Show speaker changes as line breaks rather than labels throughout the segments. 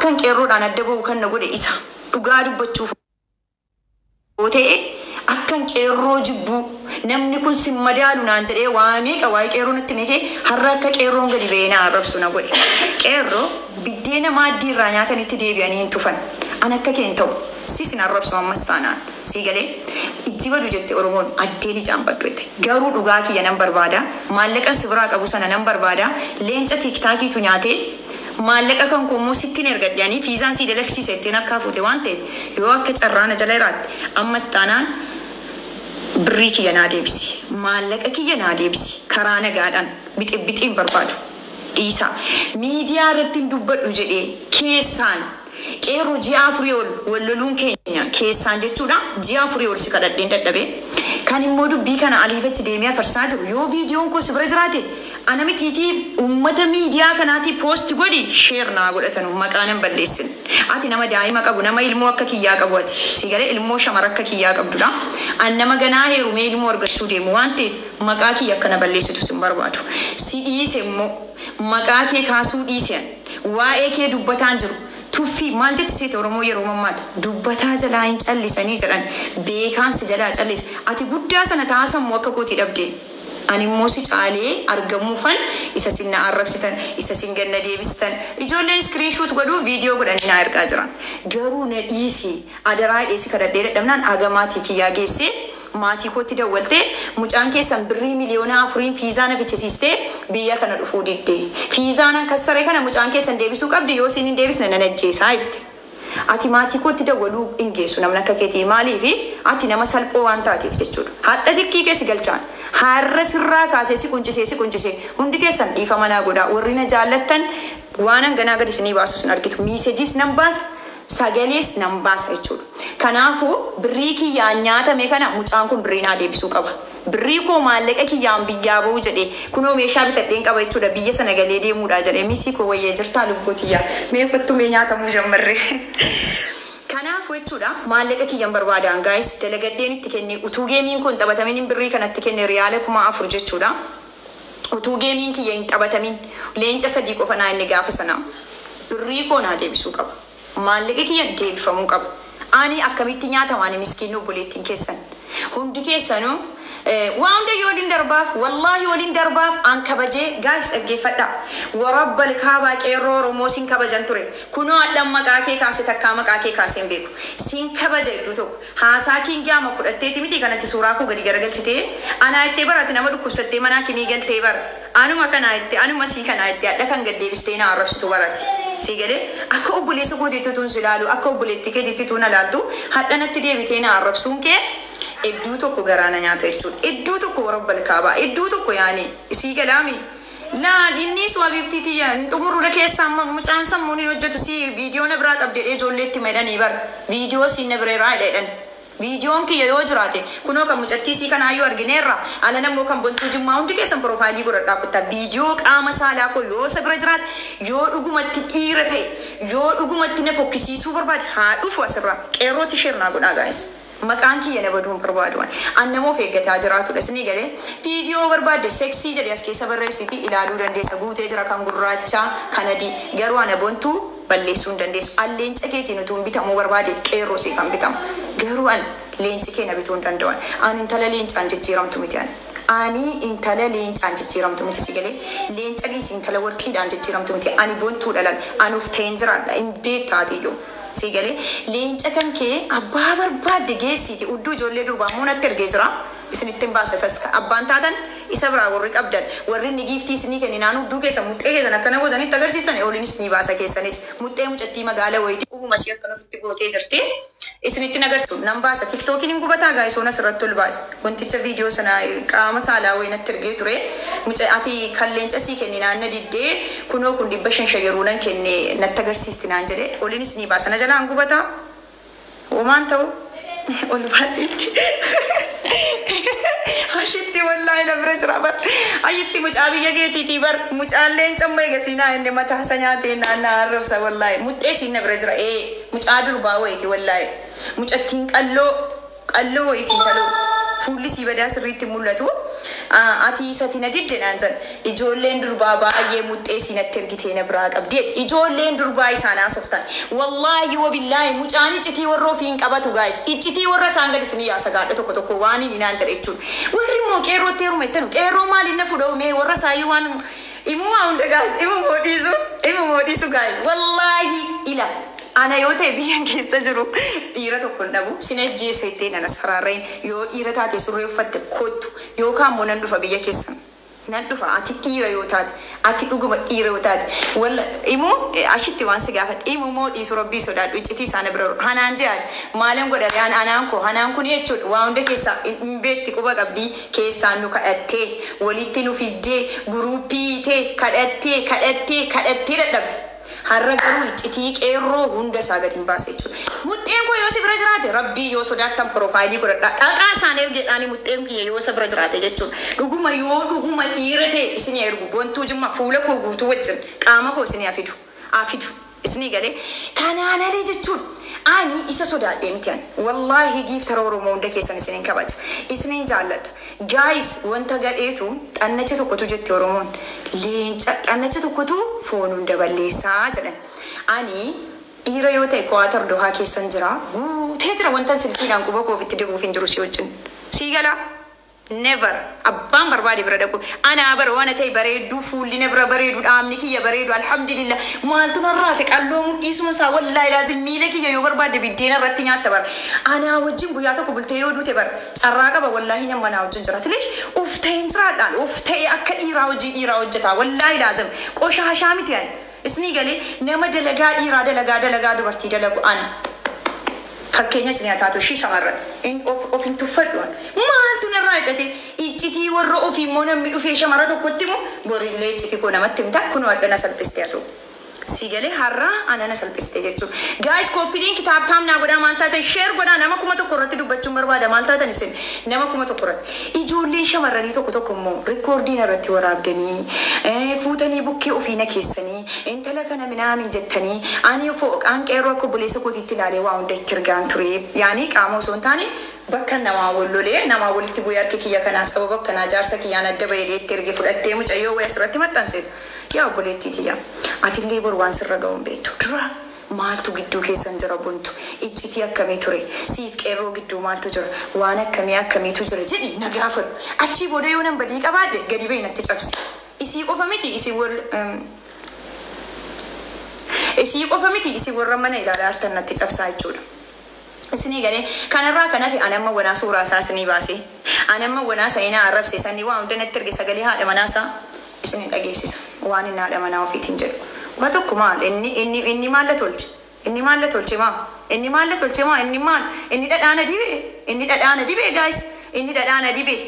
Akkan qeerroodhaan adda ba'u kan na godhe isa. Dhugaa dubbachuuf yoo ta'e, akkan qeerroo jibbuu, namni kun sin madaalu naan jedhee waa meeqa waa'ee qeerroo natti meekee, har'a akka qeerroon gadi ba'ee na arrabsu na godhe. Qeerroo biddeena maaddii irraa nyaatanitti deebi'anii hin tufan. An akka kee hin ta'u. Sis hin arrabsu ammas taanaan. Sii galee? Ijji badu jette Oromoon, addeen ijaan baddu jette. Garuu dhugaa kiyya nan barbaada. Maallaqan si biraa qabu sana nan barbaada. Leenca tiiktaakiitu nyaatee, maallaqa kan koo immoo sittin ergadhe, ani fiizaan sii dalagsiise ittiin harkaa fuute waan ta'eef, yoo akka carraa na jala jiraatte, ammas taanaan birrii kiyya naa deebisi. Maallaqa kiyya naa deebisi. Karaa nagaadhaan bixibbixiin barbaadu. Dhiisaa. Miidiyaa irratti hin dubbadhu jedhee keessaan qeerroo ji'a 4 ol wal loluun keenya keessaan jechuudha. Ji'a 4 ol si kadhadheen dadhabee. Kan immoo dubbii kana aliifatti deemee afarsaa jiru, yoo viidiyoon koo si bira jiraate, ana mitiitii uummata miidiyaa kanaatii post godhi, share naa godhatanu, maqaa nan balleessin. Ati nama daa'ima qabu, nama ilmoo akka kiyyaa qabu ati. Si galee? Ilmoo shamara akka kiyyaa qabdudha. An nama ganaa heerumee ilmoo argachuu deemu waan ta'eef, maqaa kiyya akkana balleessitu sin barbaadu. Si dhiise immoo maqaa kee kaasuu dhiise, waa'ee kee dubbataan jiru. Tuffii maal jetti seete Oromoo yeroo mammaatu? Dubbataa jalaa hin callisanii jedhan. Beekaan si jalaa callise. Ati guddaa sana taasammoo akka kootii dhabde. Ani immoo si caalee argamuufan isa sin na arrabsitan, isa sin ganna deebistan. Ijoolleen screenshot godhuu, viidiyoo godhanii naa ergaa jiran. Garuu na dhiisi, adaraa dheessi kadhadhee dadhabnaan aga maatii kiyyaa geessee, maatii kootti dawwaltee, mucaan keessan birrii 4 miliyoona fiizaa na fichisiistee biyya kana dhufuu didde. Fiizaa nan kassare kana mucaan keessan deebisuu qabdi, yoo isin hin deebisne nan ajjeesaa jette. Ati maatii kootti dawwaluu hin geessu namni akka keetii, maaliifi ati nama salphoo waan taateef jechuudha. Hadha dikkii keessa galchaan har'a sirraa kaasee si quncisee, si quncisee. Hundi keessan dhiifama naa godhaa. Warri na jaallattan, waan hanganaa gadi isinii baasu sin argitu. Messageis nan baasa, sagalees nan baasa jechuudha. Kanaafuu birrii kiyyaan nyaatame kana mucaan kun birrii naa deebisuu qaba. Birrii koo, maallaqa kiyyaan biyyaa ba'uu jedhee, kunoo meeshaa bitadheen qaba jechuudha, biyya sana galee deemuudha jedhee. Misii koo wayyee jirtaa, lubbuu? Mee kottu, mee nyaatamuu jammarre. Kanaafuu jechuudha, maallaqa kiyyan barbaadaan guys, dalagadheen itti kenne. Utuu gameiin kun taphatamin birrii kanatti kenne, riyaala 4000 jechuudha. Utuu gameiin kiyya hin taphatamin leenca sadii qofa naa inni gaafa sana, birrii koo naa deebisuu qaba. Maallaqa kiyya deebifamuu qaba. Ani akkamitti nyaatamaani miskiinni obboleettiin keessan? Hundi keessanuu waa hunda yoo waliin darbaaf, wallaahi waliin darbaaf an kabajee. Guys, dhaggeeffadhaa. Warabbal kaabaa, qeerroo Oromoo sin kabajan ture. Kunoo hadhan maqaa kee kaase, takkaa maqaa kee kaasee hin beeku. Sin kabaja iddoo tokko. Haasaa kiingaama fudhatteeti miti kanatti suuraa koo gadi garagalchitee anaa ittee barate, nama dhukkubsattee manaa kimii galtee bara. Anuma kanaa itti, anuma sii kanaa itti hadha kan gad deebistee na arrabsitu barati. Si galee? Akka obboleessa kootiitti tuun si ilaalu, akka obboleettii keetiitti tuun ilaaltu, hadha natti deebitee na arrabsuun kee iddoo tokko garaa na nyaata jechuudha. Iddoo tokko, warabbal kaabaa, iddoo tokko yaani sii galaami. Laa inni su habibtii tiyya hin xumurruudha keessaa mucaan sammuun hin hojjetu. Si viidiyoo na biraa qabdee ijoolleetti medhanii bar, viidiyoo siin na bireeraa jedhan. Viidiyoon kiyya yoo jiraate, kunoo kan mucattii sii kanaayyuu argineerra. Ala nammoo kan Bontuu Jimmaa hundi keessan profile godhadhaa kuttaa. Viidiyoo qaama saalaa koo yoo isa bira jiraate, yoo dhugumatti dhiira ta'e, yoo dhugumatti na fokkisiisuu barbaade, haa dhufu asirraa. Qeerrootti share naa godhaa guys. Maqaan kiyya na baduu hin barbaadu. An nama of eeggataa jiraatudha. Isinii galee? Viidiyoo barbaadde sexy jedhe as keessa barreessiti ilaaluu dandeessa. Guutee jira, kan gurraachaa, kan adii. Garuu ana Bontuu balleessuu hin dandeessu. An leenca keetiin utuu hin bitamuu barbaade, qeerroo siif han bitamu. Garuu an leenci kee na bituu hin danda'an. An intala leencaan jijjiiramtu miti ani. Ani intala leencaan jijjiiramtu miti, si galee? Leenca dhiisi, intala warqiidhaan jijjiiramtu miti. Ani Bontuu dhalan. Ani uf ta'een jiraadha. Hin beektaatiyyuu. Si galee? Leenca kan kee abbaa barbaadde geessiiti. Udduu ijoollee durbaa immoo natti ergee jira. Isinitti hin baasa isas. Abbaan taatan isa biraa warri qabdan. Warri inni giiftii isinii kenninaan udduu keessa muxxee keessan akkana godhanitti agarsiistan, olinis ni baasa keessanis. Muxxee mucattii magaala wayitii qubuma ishee akkana ofitti gootee jirti. Isinitti agarsiisu. Nan baasa. Tiktookiin hin gubataa gaayisoon asirratti ol baase. Wanticha viidiyoo sana qaama saalaa wayii natti ergee ture. Muca ati kan leenca sii kenninaan na diddee, kunoo kun 500 yeroo nan kenne natti agarsiisti naan jedhe. Olinis ni baasa. Na jalaan gubataa. Homaan ta'u ol baasitti. Ashitti wallaahi na bira jira bar. Ayitti mucaa biyya keetiitii bar. Mucaan leenca immoo eega siinaa inni mataa isa nyaatee naannaa arrabsa wallaahi. Muxxee siin na bira jira. Ee, mucaa durbaa wayiiti wallaahi. Mucattiin qalloo qalloo wayiitiin kaloo. Fuulli sii badaa sirriitti mul'atu. Ati isatti na didde naan jedhe. Ijoolleen durbaa baay'ee muxxee siinatti ergitee na biraa qabdi. Ijoolleen durbaa isaan haasoftan. Wallaahi wabillaahi, mucaan iccitii warra ofii hin qabatu, guys. Iccitii warra isaan gadi isinii yaasa gaadha tokko tokko waan inni naan jedhe jechuudha. Warri immoo qeerrootti heeruma jettanu, qeerroo maaliin na fudha'u warra isaayyuu waan imumaa hunda, guys, imumoo dhiisu, imumoo dhiisu, guys. Wallaahi, ila ana yoo ta'e biyyan keessa jiru dhiira tokko hin dhabu. Sin ajjeesa ittiin anas faraarreen. Yoo dhiira taate surree uffatte kottu, yookaan immoo nan dhufa, biyya keessan nan dhufa. Ati dhiira yoo taate, ati dhuguma dhiira yoo taate, walla immoo ashitti waan si gaafadhe, imumoo dhiisu, rabbii sodaadhu. Iccitii isaana bira hanaan je'aati maalan godha riyaan anaan koo hanaan kun jechuudha. Waa hunda keessaa hin beetti, quba qabdii. Keessaan nu kadhattee, walitti nu fiddee, guruupii tee kadhattee kadhattee kadhattee dadhabde. Har'a garuu iccitii qeerroo hunda isaa gadi hin baase jechuudha. Muxxeen koo yoo si bira jiraate, rabbii yoo sodaattan profile godhadhaa. Dhaqaa isaan ergeedhaani muxxeen kiyya yoo isa bira jiraate jechuudha. Dhuguma yoo dhuguma dhiira ta'e isinii ergu. Bontuu jimma fuula koo guutuu wajjin qaama koo isinii afidu. Afidu. Isinii galee. Kanaan alee jechuudha. Ani isa sodaadhee miti ani. Wallaahi, giiftara Oromoo hunda keessan isiniin kabaja. Isiniin jaalladha. Guys, wanta gadheetu xannacha tokkotu jetti Oromoon. Leenca xannacha tokkotu foon hunda balleessaa jedhan. Ani dhiira yoo ta'e Kuwaatar Dohaa keessan jira. Guutee jira, wanta silkiidhaan quba koo ofitti dibuuf hin jiru si wajjin. Sii galaa? Never. Abbaan barbaade bira dhaqu. Anaa bara waan ta'e bareedduu, fuulli na bira bareedu, dhaamni kiyya bareedu, alhamdulillah. Maaltu narraa fi qalloo mudhiisuun isaa? Wallaahi laazim, miila kiyya yoo barbaade biddeena irratti nyaatta bara. Anaa wajjin guyyaa tokko bultee yoo duute bara carraa qaba, wallaahi, nama naa wajjin jira. Tileesh uf ta'een jiraadhaan, uf ta'e akka dhiiraa hojii dhiiraa hojjeta, wallaahi laazim qoshaashaa miti ani. Isinii galee? Nama dalagaa dhiiraa dalagaa, dalagaa dubartii dalagu ana. Fakkeenya isin haa taatu ishii shamarran of hin tuffadhu. Maaltu narraa hidhate? Iccitii warra ofii immoo namni dhufee shamara tokkotti immoo borillee iccitii koo namatti himta. Kunoo addana salphistee haa ta'u. Si galee? Har'aa anana salphistee jechuudha. Guys, copy link, tap tap naa godhaa. Maal taatan? Share godhaa. Nama 1000 irratti dubbachuun barbaada. Maal taatan isin nama 1000 irratti? Ijoolleen shamarranii tokko tokko immoo recordiin irratti waraabdanii fuutanii bukkee ofii na keessanii intala kana minaamin jettanii, ani fooqaan qeerroo akka obboleessa kootiitti ilaalee waa hunda itti ergaan ture. Yaani qaama osoo hin taane bakka namaa wal lolee, namaa walitti bu'ee, harki kiyya kanaa sababa akkanaa jaarsa kiyyaan adda bahee itti erge fudhattee mucayyoo wayii asirratti maxxanseetu. Yaa obboleettii tiyya, atillee bor waan sirra ga'u hin beektu. Dura maaltu gidduu keessan jira buntu? Iccitii akkamii ture? Siif qeerroo gidduu maaltu jira? Waan akkamii akkamiitu jira jedhi na gaafadhu. Achii booda yoo nan badii qabaadhe gadi bahi natti cabsi. Isii qofa miti, isii wal isii qofa miti, isii warra mana ilaalaa jirtan natti cabsaa jechuudha. Isinii galee? Kanarraa kan hafe ani amma wanaa suuraa isaa isinii baase. Ani amma wanaa sanii na arrabse sanii waa hunda natti erge, sagalee haadha manaa isaa isin dhageessisa. Waan inni haadha manaa ofiitiin jedhu. Waa tokko maal inni maal la tolche? Inni maal la tolche maa? Inni maal la tolche maa? Inni maal? Inni dhadhaana dibee? Inni dhadhaana dibee, guys? Inni dhadhaana dibee?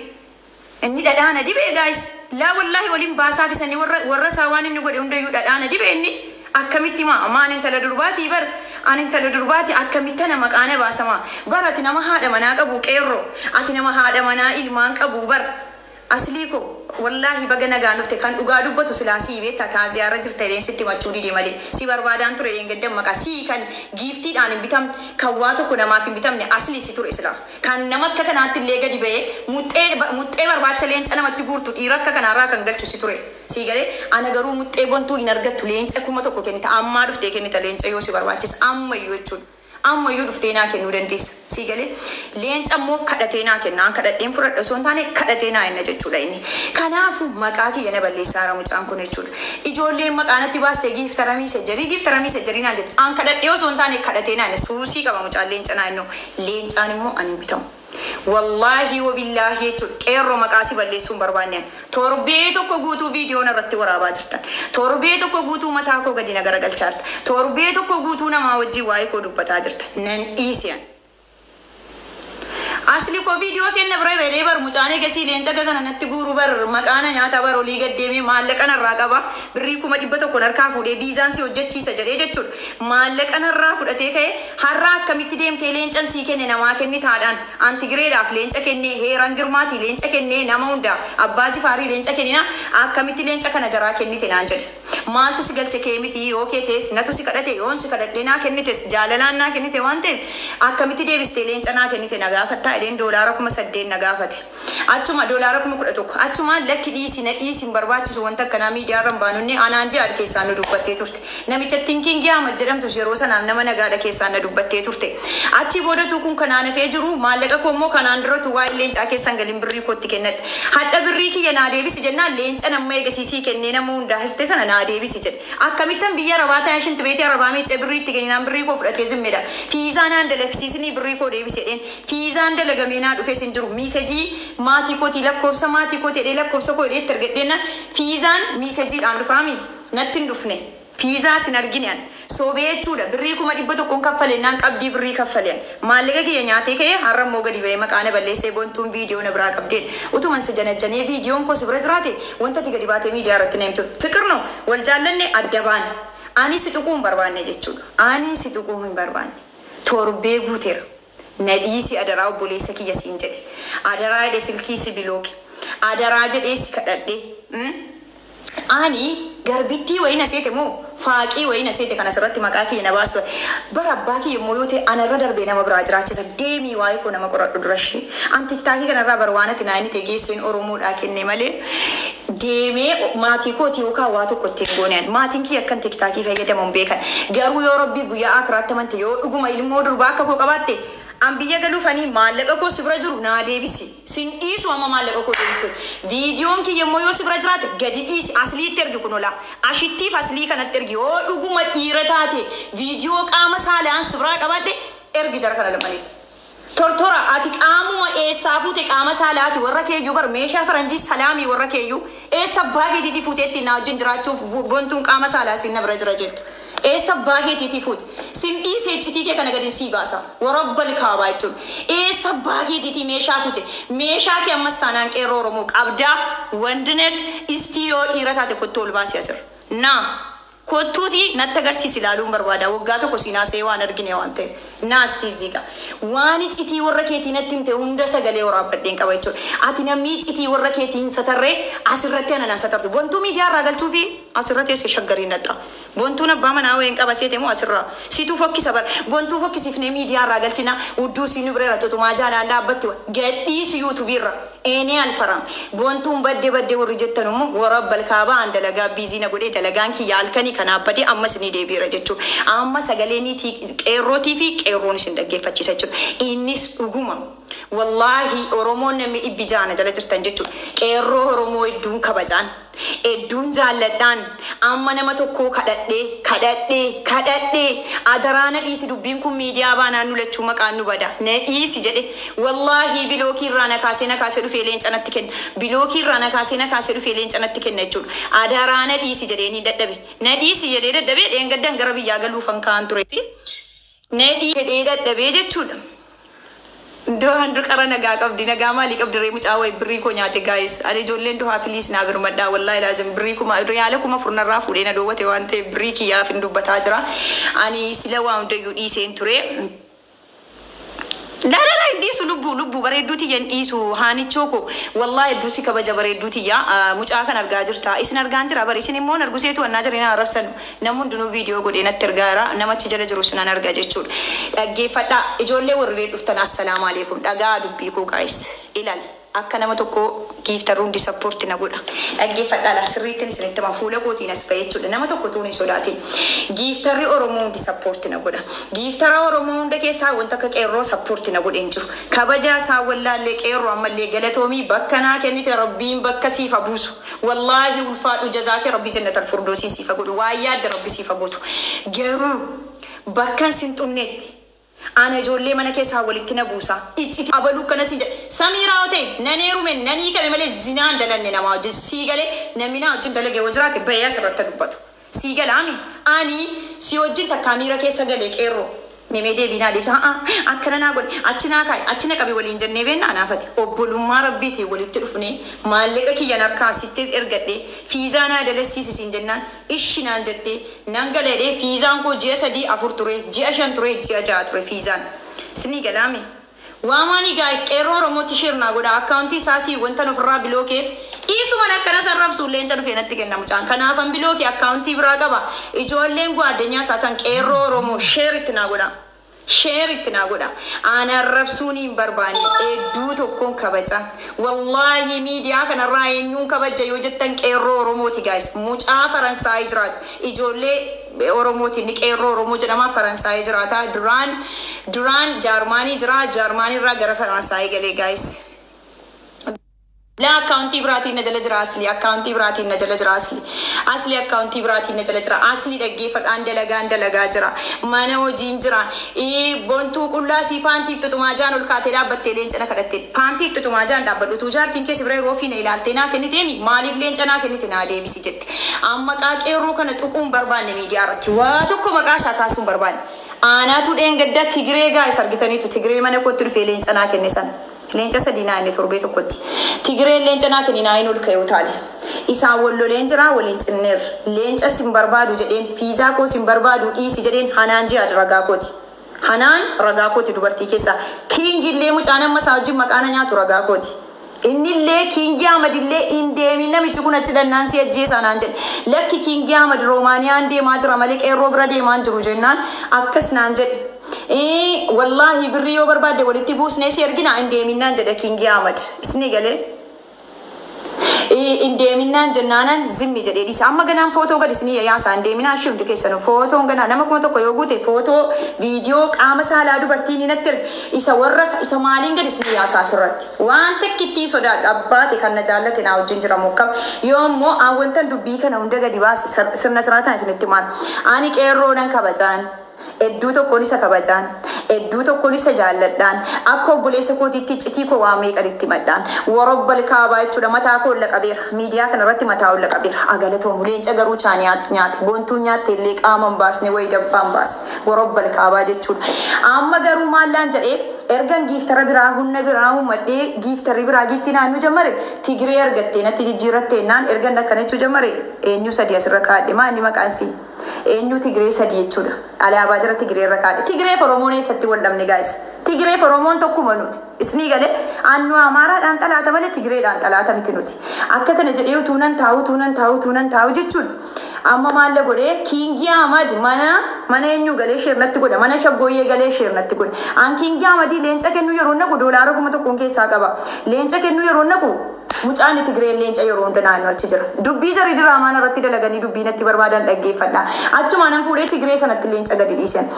Inni dhadhaana dibee, guys? Laa wallaahi, waliin baasaaf isanii warra isaa waan inni godhe hundayyuu dhadhaana dibee inni. Akkamitti maa maan intala durbaatii bar, ani intala durbaati, akkamitti ana maqaana baasama bar? Ati nama haadha manaa qabu, qeerroo, ati nama haadha manaa ilmaan qabu bar. Aslii ko, wallaahi baga nagaan dhufte. Kan dhugaa dubbatu silaa sii beekta. Taaziyaarra jirta jedheen sitti machuu dide malee si barbaadaan ture dheengaddan. Maqaa sii kan giiftiidhaan hin bitamne, kan waa tokko namaaf hin bitamne, aslii si ture silaa kan nama akka kanaatti illee gadi ba'ee muxxee muxxee barbaacha leenca namatti guurtu, dhiira akka kanaarraa kan galchu si ture. Sii galee? Ana garuu muxxee bontuu hin argattu. Leenca 1000 kennita, ammaa dhuftee kennita leenca yoo si barbaachisa, ammayyuu jechuudha. Ammayyuu dhuftee naa kennuu dandeessa. Sii galee? Leenca immoo kadhatee naa kenna. An kadhadheen fudhadha osoo hin taane kadhatee naa kenna jechuudha inni. Kanaafuu maqaa kiyya na balleessaa mucaan kun jechuudha. Ijoolleen maqaa natti baastee giiftaramii sejjarii, giiftaramii sejjarii naan jette. An kadhadhee osoo hin taane kadhatee naa kenna. Suusii qaba mucaan leenca naa kennu. Leencaan immoo ani hin bitamu. Wallaahi wabillaahi jechuudha. Qeerroo, maqaa si balleessuu hin barbaanne. Torbee tokko guutuu viidiyoon irratti waraabaa jirtan. Torbee tokko guutuu mataa koo gadi na garagalchaa jirta. Torbee tokko guutuu namaa wajjin waa'ee koo dubbataa jirta. Nan dhiise ani. Asli koo, viidiyoo kenna bira redhee bar, mucaan eegasii leenca kana natti guuru bar, maqaana nyaata bar, olii gaddeemee maallaqa narraa qaba, birrii 100,000 harkaa fuudhee biizaan si hojjechiisa jedhee jechuudha. Maallaqa narraa fudhatee ka'ee har'a akkamitti deemtee leencan sii kenne namaa kenni taadhaan antigireedhaaf leenca kennee, heeran girmaatii leenca kennee, nama hundaa abbaa jifaarii leenca kennina, akkamitti leenca kana jaraa kennite naan jedhe. Maaltu si galche? Kee miti. Yoo kee tees natu si kadhate, yoon si kadhadhee naa kennites jaalalaan naa kennite waan ta'eef akkamitti deebistee leenca naa kennite na gaafattaa? jedheen $8,000 na gaafate. Achuma $11,000. Achuma lakki dhiisi na dhiisi hin barbaachisu wanta akkanaa miidiyaa irra hin baanunni anaan ji'a keessaan nu dubbattee turte. Namicha Tinkiingii Ahmad jedhamtus yeroo sanaaf nama nagaadha keessaan na dubbattee turte. Achi boodatu kun kanaan hafee jiru maallaqa koo immoo kanaan duratu waa'ee leencaa keessan galin birrii kootti kennadha. Hadha birrii kiyya naa deebisi jennaan leenca nama eegasiisii kennee nama hundaa hifte sana naa deebisi jedhe. Akkamittan biyya arabaa ta'an shinti beetii arabaa miicee birrii itti kenninaan birrii koo fudhatee zimmedha. Fiizaa naan dalagsiisinii birrii koo deebisi jedheen. Fiizaan dalagamee naa dhufee sin jiru. Miisejii maatii kootii lakkoofsa maatii kootii jedhee lakkoofsa koo jedhee itti argadheenna fiizaan miisejiidhaan dhufaami natti hin dhufne. Fiizaa sin argine an. Soobee jechuudha. Birrii 100,000 kaffalennaan qabdii birrii kaffaleen. Maallaqa kiyya nyaatee ka'ee har'a immoo gadi ba'ee maqaa na balleessee bontuun viidiyoo na biraa qabdeen. Utuman si janajjanee viidiyoon koo si bira jiraate wanta ati gadi baatee miidiyaa irratti na himtu. Fiqir no wal jaallanne adda baane. Ani si tuquu hin barbaanne jechuudha. Ani si tuquu hin barbaanne. Torbee guuteera. Na dhiisi adaraa obboleessa kiyya siin jedhe. Adaraa jedhee silkii si bilooke. Adaraa jedhee si kadhadhe. Ani garbittii wayii na seete moo faaqii wayii na seete kan asirratti maqaa kiyya na baasu. Bara abbaa kiyya immoo yoo ta'e anarra darbee nama biraa jiraachisa. Deemii waa'ee koo nama qoradhu dura ishee. An tiktaakii kanarraa bar waan ati naa inni ta'e geesseen Oromoodhaa kenne malee deemee maatii kooti yookaan waa tokko ittiin goone. Maatiin kiyya akkan tiktaakii fayyadamu hin beekan. Garuu yoo rabbii guyyaa akiraatti amante yoo dhuguma ilmoo durbaa akka koo qabaatte an biyya galuufanii maallaqa koo si bira jiru naa deebisi. Sin dhiisu amma maallaqa koo deebiftu. Viidiyoon kiyya immoo yoo si bira jiraate gadi dhiisi asliitti ergi kun ola. Ashittiif aslii kanatti ergi yoo dhuguma dhiira taate viidiyoo qaama saalaan si biraa qabaadhe ergi jara kana lamanitti. Tortora ati qaamuma eessaa fuute qaama saalaati warra keeyyuu bar meeshaa faranjii salaamii warra keeyyuu eessa abbaa keetiitii fuuteetti naa wajjin jiraachuuf bontuun qaama saalaa sin na bira jira jettu. Eessa abbaa keetiitii fuute sin dhiisee iccitii kee kana gadi sii baasa warabbal kaabaa jechuudha. Eessa abbaa keetiitii meeshaa fuute meeshaa kee ammas taanaan qeerroo Oromoo qabdaa wandinek istii yoo dhiira taate kottu ol baasii asirra. Naa kottuuti natti agarsiisi ilaaluun barbaada waggaa tokko siinaa see waan argine waan ta'eef naastii ziqa waan iccitii warra keetii natti himte hunda sagalee waraabbadheen qaba jechuudha. Ati namni iccitii warra keetii hin satarree asirratti ana nan satartu bontuu miidiyaa irraa galchuu fi asirratti eessa shaggariin naxxa. Bontuun abbaa manaa wayiin qaba seete moo asirraa situu fokkisa bara bontuu fokkisiifnee miidiyaa irraa galchina hudduu siinuu bira irratti otumaa jaalaan dhaabbatti gadhiisi yuutuubiirra eenee alfaram bontuun badde badde warri jettan immoo warabbal kaabaa an dalagaa biizii na godhee dalagaan kiyya halkanii kanaaf badee ammas ni deebiira jechuudha. Amma sagalee niitii qeerrootii fi qeerroon isin dhaggeeffachiisa jechuudha. Innis dhuguma. Wallaahi Oromoon namni dhibbi jaana jala jirtan jechuudha. Qeerroo Oromoo hedduun kabajaan, hedduun jaalladhaan amma nama tokkoo kadhadhee kadhadhee kadhadhee adaraa na dhiisi dubbiin kun miidiyaa baanaan nu lachuu maqaan nu bada na dhiisi jedhe. Wallaahi bilookii irraa na kaasee na kaasee dhufee leenca natti kenna. Bilookii irraa na kaasee na kaasee dhufee leenca natti kenna jechuudha. Adaraa na dhiisi jedhee ni dadhabe. Na dhiisi jedhee dadhabee dheengaddan gara biyyaa galuufan ka'an ture. Na dhiisi jedhee dadhabee jechuudha. Dohaan qara nagaa qabdi nagaa maalii qabdi ree mucaa wayi birrii koo nyaate gaayis ani ijoolleen dohaa piliis naa birmadhaa wallaahi laazim birrii kuma riyaala 4,000 narraa fuudhee na dhoowwate waan ta'eef birrii kiyyaaf hin dubbataa jira ani sila waa hundayyuu dhiiseen ture. La la la hin dhiisu lubbuu lubbuu bareedduu tiyya hin dhiisu haanichoo ko wallaahi hedduu si kabaja bareedduu tiyya mucaa kan argaa jirta isin argaan jira bari isin immoo arguseetu annaa jirina arrabsan namni hundinuu viidiyoo godhee natti argaa jira namachi jala jiru sinan argaa jechuudha. Dhaggeeffadhaa ijoollee warri dhuftan assalaamu alaikum dhagaa dubbii koo gaayis ilaal akka nama tokko giiftarri hundi sappoorti na godha. Dhaggeeffadhaa laa sirriittiin isinitti hima fuula kootiin as ba'e jechuudha. Nama tokko tuun hin sodaatin. Giiftarri Oromoo hundi sappoorti na godha. Giiftara Oromoo hunda keessaa wanta akka qeerroo sappoorti na godhe hin jiru. Kabajaa isaa wallaallee qeerroo ammallee galatoomii bakka naa kennite rabbiin bakka siif haa buusu. Wallaahi ulfaadhu jazaa kee rabbi jannatal furdoosiin siif haa godhu. Waan yaadde rabbi siif haa guutu. Garuu bakkan sin xumnetti ana ijoollee mana keessaa walitti na buusa. Icciti abaluu akkana siin jedhe. Samiiraa yoo ta'e nan heerume nan hiikame malee zinaan dalanne namaa wajjin sii galee namni naa wajjin dalage yoo jiraate bahee asirratti dubbatu. Sii galaami ani si wajjin takkaa miira keessa galee qeerroo. Memee deebii naa deebisa. Haa akkana naa godhe achi naa kaa'i achi na qabi waliin jennee beennaa naafati. Obbolummaa rabbiitiin walitti dhufnee maallaqa kiyyan harkaa sitti ergadhee fiizaa naa dalasiisi siin jennaan ishi naan jettee nan galeedhee fiizaan koo ji'a 3 4 ture ji'a 5 ture ji'a 6 ture fiizaan. Sinii galaami. Waamaanii gaayis qeerroo Oromootti sheer naa godha akkaawuntii isaasii wanta ofirraa bilookeef dhiisuman akkana sarrabsu leenca dhufee natti kenna mucaan kanaafan bilookee akkaawuntii biraa qaba ijoolleen gwaaddanyaa isaa tan qeerroo Oromoo sheer itti naa godha. Share itti naa godha. Ana arrabsuun hin barbaanne, hedduu tokkoon kabaja. Wallaahi, miidiyaa kanarraa eenyuun kabaja yoo jettan, qeerroo Oromooti, guys. Mucaa Faransaayii jiraatu. Ijoollee Oromooti, inni qeerroo Oromoo jedhama, Faransaayii jiraata. Duraan Jaarmaanii jira. Jaarmaanii irraa gara Faransaayii galee, guys. Laa, akkaawuntii biraatiin na jala jira asli, akkaawuntii biraatiin na jala jira asli, asli, akkaawuntii biraatiin na jala jira asli. Dhaggeeffadhaan, dalagaan dalagaa jira, mana hojiin jira. Bontuu qullaa sii paantiif tutumaa jaan ol kaatee dhaabbattee leenca na kadhatte. Paantiif tutumaa jaan dhaabbadhu utuu jaartiin keessa bira yeroo ofii na ilaaltee naa kenniteemi, maaliif leenca naa kennite, naa deebisi jette. Amma maqaa qeerroo kana tuquun barbaanne, miidiyaa irratti waa tokko maqaa isaa kaasuun barbaanne. Aanaatu dheengaddaa Tigiree, guys, argitaniitu, Tigiree mana kootti dhufee leenca naa kenne sana. Leenca sadii naa inni torbee tokkotti. Tigireen leenca naa kenni naa inni ol ka'ee utaale. Isaan walloleen jira, waliin cinneerra. Leenca sin barbaadu jedheen, fiizaa koo sin barbaadu dhiisi jedheen. Hanaan ji'a ragaa kooti. Hanaan ragaa kooti dubartii keessaa. Kiingillee mucaan amma isaa wajjin maqaa na nyaatu ragaa kooti. Innillee Kiingii Ahmadillee hin deemin, namichi kun achi dhannaan si ajjeesaa naan jedhe. Lakki, Kiingii Ahmad Roomaaniyaan deemaa jira malee qeerroo bira deemaa hin jiru jennaan akkas naan jedhe. Wallaahi, birrii yoo barbaadde walitti buusnee si ergina, hin deeminnaan jedhe Kiingii Ahmad. Isinii galee? Hin deeminnaan jennaanan zimmi jedhee dhiise. Amma ganaan footoo gadi isinii yaasaa, hin deeminaa ishee hundi keessanuu. Footoon ganaa nama 1000 yoo guute, footoo viidiyoo qaama saalaa dubartii ni natti erge. Isa warra isa maaliin gadi isinii yaasaa asirratti. Waan takkittii sodaadha, abbaate kan na jaallate naa wajjin jira mokkam. Yoo immoo an wantan dubbii kana hunda gadi baase sirna siraataan isinitti maal. Ani qeerroo nan kabajaan. Hedduu tokkoon isa kabajaan, hedduu tokkoon isa jaalladhaan, akka obboleessa kootiitti iccitii koo waa meeqan itti madhaan. Warabbal kaabaa jechuudha, mataa koo olla qabeera. Miidiyaa kana irratti mataa olla qabeera. Agalatoomu, leenca garuu caa nyaate, boontuu nyaatte illee qaama hin baasne, wayi dabbaa hin baasne. Warabbal kaabaa jechuudha. Amma garuu maallaan jedhee, ergan giiftara biraa humna biraa uummadhee, giiftarri biraa giiftii naannoo jammare, Tigiree argattee natti jijjiirrattee naan ergan akkana jechuu jammare, eenyu sadii asirra kaadhe, maanni maqaan sii? Eenyu Tigiree sadii jechuudha. Alaabaa jara Tigiree irra kaadhe. Tigireef Oromoon eessatti wal dhabne, guys? Tigireef Oromoon tokkuma nuti. Isinii galee, annu Amaaraadhaan xalaata malee Tigireedhaan xalaata miti nuti. Akka kana jedhee utuu nan taa'u, utuu nan taa'u, utuu nan taa'u jechuudha. Amma maalla godhee, Kiingii Ahmad mana eenyu galee share natti godha, mana shaggooyyee galee share natti godha. An Kiingii Ahmadii leenca kennu yeroo naqu doolaara 1000 keessaa qaba. Leenca kennu yeroo naqu mucaan Tigireen leenca yeroo hunda naannoo achi jira. Dubbii jarri diraamaan irratti dalaganii dubbii natti barbaadan dhaggeeffadha. Achuma nan fuudhee Tigiree sanatti leenca gadi dhiisen.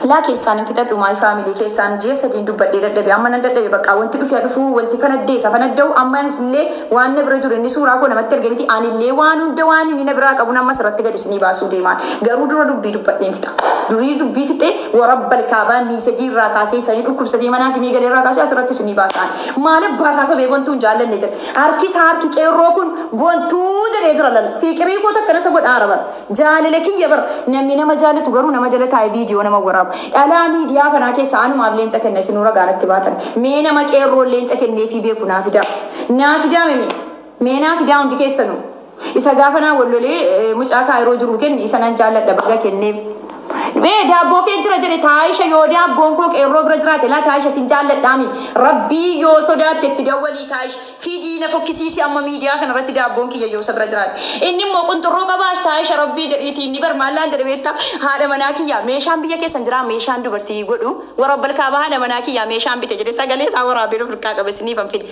Laa, keessaan hin fixadhu, my family, keessaan ji'a sadiin dubbadhee dadhabe. Amma nan dadhabe, bakka wanti dhufee dhufuu, wanti kana deessa kana da'u. Amma illee waan na bira jiru, inni suuraa koo namatti erge miti, anillee waan hunda waan inni na biraa qabu amma asirratti gadi isinii baasuu deemaan. Garuu dura dubbii dubbadheen fixa. Durii dubbii fixee, warabbal kaabaa, miisajii irraa kaasee, isanii dhukkubsatee manaa kimii galee irraa kaasee asirratti isinii baasaan. Maal abbaasaa sobee bontuun jaallanne jedhe. Harki isaa, harki qeerroo kun bontuu jedhee jira lala. Fiqirii koo takka nasa godhaara bara. Jaalala kiyya bara. Namni nama jaalatu garuu nama jala taa'ee viidiyoo nama waraabu. Dhalaa miidiyaa kanaa keessa anumaaf leenca kenna, isinuu ragaanatti baatan. Mee nama qeerroo leenca kenneefii beeku naa fidaa. Naa fidaa meme. Mee naa fidaa hundi keessanuu. Isa gaafa naa wallolee mucaa kaayiroo jiru kenne, isa nan jaalladha, baga kenneef. Mee daabboo kee jira jedhe taayisha, yoo daabboon koo qeerroo bira jiraate, laa taayisha sin jaalladhaami. Rabbii yoo sodaatte itti dawwalii, taayisha fidii na fokkisiisi amma miidiyaa kana irratti, daabboon kiyya yoo isa bira jiraate. Inni immoo qunxurroo qabaash, taayisha rabbii jedhiitii inni bar maallaan jedhe beektaa, haadha manaa kiyya meeshaan biyya keessan jira, meeshaan dubartii godhu, warabbal kaabaa, haadha manaa kiyya meeshaan bite jedhe, sagalee isaa waraabee of qabe isiniif fide.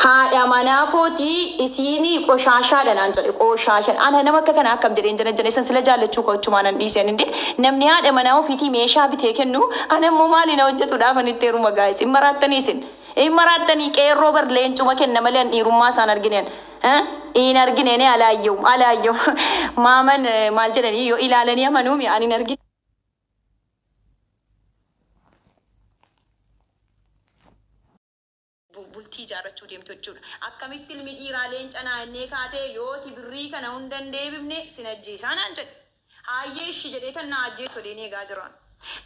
Haadha manaa kootii isiinii qoshaashaadha naan jedhe, qoshaasha. Ana nama akka kana akkam jedheen jana jana isan sila jaallachuu koo achumaan an dhiiseen inde, namni haadha manaa ofiitii meeshaa bitee kennu, ana immoo maali na hojjetuudhaaf ani itti heeruma, guys? Hin maraattanii isin. Hin maraattanii, qeerroo bar leencuma kenna malee an dhiirummaa isaan argineen. Hin argineen, alaayyoo alaayyoo maaman maal jedhanii yoo ilaalanii amanuumi, ani hin argine. Bultii ijaarrachuu deemtu jechuudha. Akkamitti ilmi dhiiraa leenca naa innee kaatee, yooti birrii kana hunda hin deebifne sin ajjeesaa naan jedhe. Haayyee ishi jedhee tan na ajjeesu odeen eegaa jiran.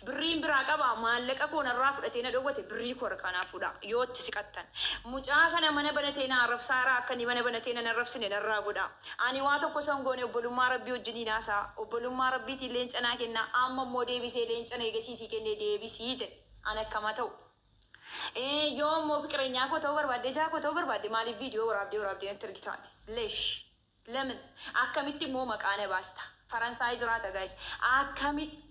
Birriin biraa qaba, maallaqa koo narraa fudhatee na dhowwate, birrii koo harkaa naa fuudha yoo itti siqattan. Mucaa kana mana banatee na arrabsaaraa, akka inni mana banatee na arrabsine narraa godha. Ani waa tokko san goone, obbolummaa rabbii wajjiniin haasaa, obbolummaa rabbiitiin leenca naa kenna, amma immoo deebisee leenca na eegasiisii kennee deebisii jedhe. Ani akkama ta'u. Yoo immoo fiqireenyaa koo ta'uu barbaadde, ijaa koo ta'uu barbaadde, maaliif viidiyoo waraabdee waraabdee natti ergitaati? Leesh. Lemin akkamitti immoo maqaa na baasta? Faransaay jiraata, guys. Akkamitti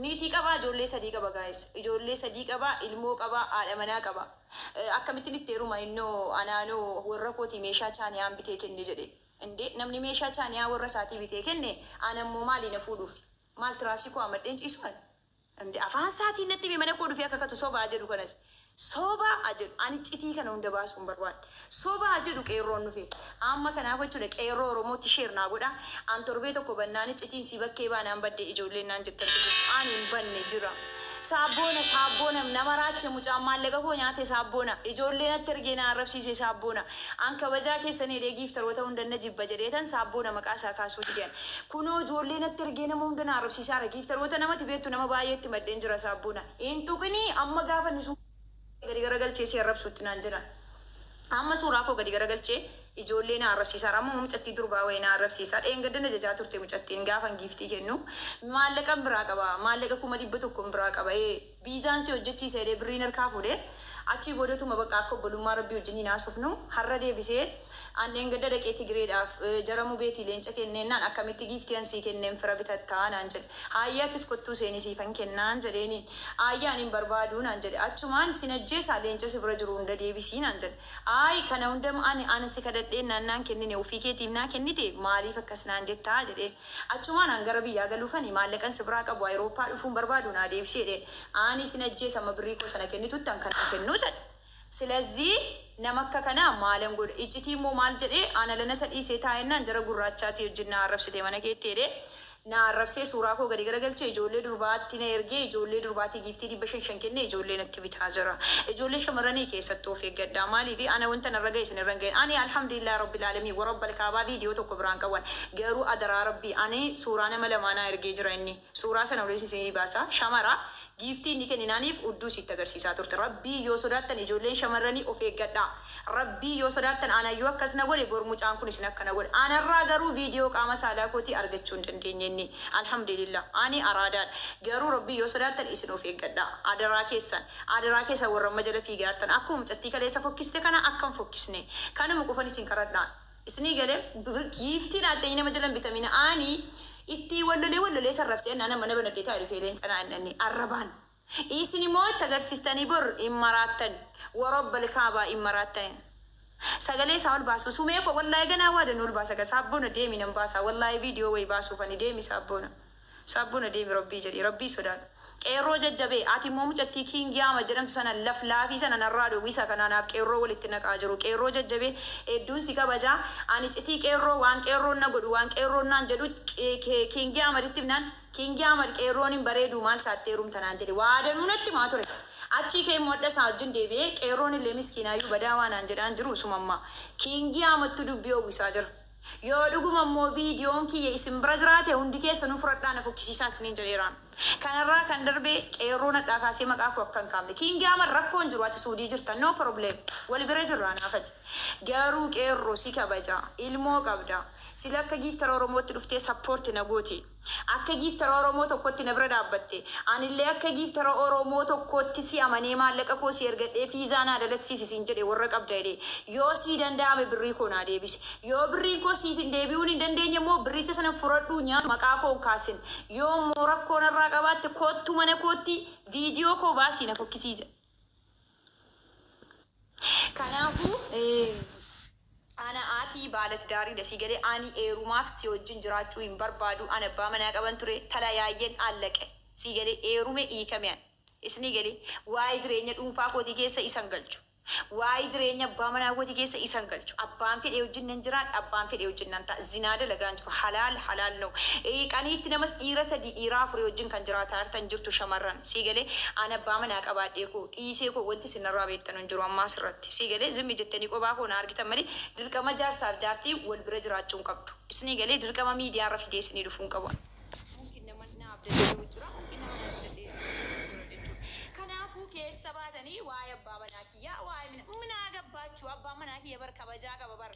Niitii qabaa, ijoollee 3 qaba guys. Ijoollee 3 qaba, ilmoo qaba, haadha manaa qaba. Akkamittiin itti heeruma innoo anaanoo warra kootii meeshaa chaaniyaan bitee kenne jedhe. Indee namni meeshaa chaaniyaa warra isaatii bitee kenne anammoo maalii na fuudhuuf? Maal tiraasii koo amadheen ciisu ani? Indee afaan isaatiin natti hime mana koo dhufee akka katu sobaa jedhu kanas. Sobaa jedhu ani iccitii kana hunda baasuu hin barbaanne. Sobaa jedhu qeerroon dhufe. Amma kanaaf jechuudha qeerroo Oromootti share naa godha. An torbee tokko bannaan iccitiin si bakkee baanaan badde ijoolleen naan jettantu jiru. Ani hin banne jira. Saabboona saabboona nama raache mucaan maallaqa koo nyaate saabboona. Ijoollee natti ergee na arrabsiise saabboona. An kabajaa keessan jedhee giiftaroota hunda na jibba jedheetan saabboona maqaa isaa kaasuu didan. Kunoo ijoollee natti ergee nama hunda na arrabsiisaara. Giiftaroota namati beektu nama baay'eetti maddeen jira saabboona. Hin tuqinii amma gaafa inni suuraa gadi garagalchee si arrabsuutti naan jedhan. Amma suuraa koo gadi garagalchee ijoollee na arrabsiisaara. Amma mucattii durbaa wayii na arrabsiisa. Dheengadda na jajaa turte mucattiin gaafan giiftii kennu. Maallaqan biraa qaba. Maallaqa 100,000 biraa qaba. Biizaan si hojjechiise jedhee birriin harkaa fuudhee achii boodatuma bakka akka obbolummaa rabbii wajjin haasofnu har'a deebisee an dheengadda dhaqee Tigireedhaaf jara mubeetii leenca kenneennaan akkamitti giiftii an sii kenneen fira bitattaa naan jedhe. Haayyaattis kottuu seenii siifan kennaan jedheeniin. Aayyaan hin barbaaduu naan jedhe. Achumaan sin ajjeesaa leenca si bira jiru hunda deebisii naan jedhe. Ayi kana hunda ani ana si kadhadheen naan naan kennine ofii keetiif naa kennite maaliif akkas naan jettaa jedhee. Achumaan an gara biyyaa galuufani maallaqan si biraa qabu Awurooppaa dhufuun barbaadu naa deebisee jedheen. Ani sin ajjeesa amma birrii koo sana kennitutti an kana kennuu jedhe. Silazii nama akka kanaa maalan godha? Iccitii immoo maal jedhee ana lana isa dhiisee taa'ennaan jara gurraachaati wajjin na arrabsite mana keetti jedhee na arrabsee suuraa koo gadi garagalchee ijoollee durbaatti na ergee ijoollee durbaatii giiftii 500 kennee ijoollee natti bitaa jira. Ijoollee shamarranii keessattuu of eeggadhaa. Maaliif ana wanta narra ga'e isin irra hin ga'in. Ani alhamdulillah rabbil aalamiin warabbal kaabaa viidiyoo tokko biraan qaban. Garuu adaraa rabbii ani suuraa nama lamaa na ergee jira inni. Suuraa sana olii isinii baasa. Shamara giiftii inni kenninaaniif udduu sitti agarsiisaa turte. Rabbii yoo sodaattan ijoolleen shamarranii of eeggadhaa. Rabbii yoo sodaattan anayyuu akkas na godhe bor mucaan kun isin akkana godhe. Anarraa garuu viidiyoo qaama saalaa kootii argachuu hin dandeenye inni. Alhamdulillah ani araadaadha. Garuu rabbii yoo sodaattan isin of eeggadhaa. Adaraa keessan. Adaraa keessan warra amma jala fiigaa jirtan. Akkuma mucattii kaleessa fokkiste kana akkam fokkisne. Kanuma qofan isin kadhadhaa. Isinii galee giiftii laattanii nama jala hin bitamina. Ani itti wallolee wallolee sarrabsee nama mana banadhee taa'e dhufee leenca naan inni arrabaan. Isin immoo itti agarsiistanii bor hin maraattan. Warabbal kaabaa hin maraattan. Sagalee isaa ol baasu. Sumee koo wallaahi ganaa waadan ol baasa. Saabboona deemi nan baasa. Wallaahi viidiyoo wayii baasuufani deemi saabboona. Saabboona deemi rabbii jedhi rabbii sodaadhu. Qeerroo jajjabee ati immoo mucattii Kiingii Ahmad jedhamtu sana laflaafii sana narraa dhowwisa kanaanaaf qeerroo walitti naqaa jiru. Qeerroo jajjabee hedduun si kabajaa. Ani citii qeerroo waan qeerroon na godhu waan qeerroon naan jedhu Kiingii Ahmaditti himnaan Kiingii Ahmad qeerroon hin bareedu maal saattee heerumta naan jedhe. Waadanuu natti himaa ture. Achii kee immoo adda isaa wajjin deebi'ee qeerroon illee miskiinaayyuu badaa waan naan jedhaan jiru sumamma. Kiingii Ahmadtu dubbii hawwisaa jira. Yoo dhuguma immoo viidiyoon kiyya isin bira jiraate hundi keessanuu fudhadhaa na fokkisiisaa isiniin jedheeraan. Kanarraa kan darbe qeerroon hadhaa kaasee maqaa koo akka hin kaafne. Kiingii Ahmad rakkoon jiru ati Suudii jirta no problem wal bira jirraa naafati. Garuu qeerroo si kabaja ilmoo qabda. Sila akka giiftara Oromootti dhuftee sappoorti na gooti. Akka giiftara Oromoo tokkotti na bira dhaabbatte. Anillee akka giiftara Oromoo tokkotti si amanee maallaqa koo si ergadhee fiizaa naa dalaksiisi siin jedhe warra qabda jedhee. Yoo sii danda'ame birrii koo naa deebisi. Yoo birriin koo siif hin deebi'uun hin dandeenye immoo birricha sana fudhadhuu nyaadhu maqaa koo hin kaasin. Yoo immoo rakkoo narraa qabaatte kottu mana kootti viidiyoo koo baasii na fokkisiisa. Kanaafuu ana ati baalatidaaridha si galee ani eerumaaf si wajjin jiraachuu hin barbaadu ana abbaa manaa qaban ture talayaayyen allaqe si galee eerume hiikame an isinii galee waa'ee jireenya dhuunfaa kootii keessa isan galchu. Waa'ee jireenya abbaa manaa kootii keessa isan galchu. Abbaan fedhee wajjin nan jiraadha, abbaan fedhee wajjin nan ta'a. Zinaa dalagaan jiru halaal halaal no. Qaniitti namas dhiira 3 dhiira 4 wajjin kan jiraataa jirtan jirtu shamarran. Si galee ana abbaa manaa qabaadhee koo dhiisee koo wanti isin narraa beektan hin jiru ammaa asirratti. Si galee zimmi jettanii qophaa koo na argitan malee dirqama jaarsaaf jaartii wal bira jiraachuu hin qabdu. Isinii galee dirqama miidiyaa irra fidee isinii dhufuu hin qabu. Mumkin nama na abdatee jira, mumkin nama na abdatee jira jechuudha. Kanaafuu keessa baatanii waa'ee abbaa manaa kiyyaa waa'ee minaa gabbaachuu abbaa manaa kiyya bar kabajaa qaba bar.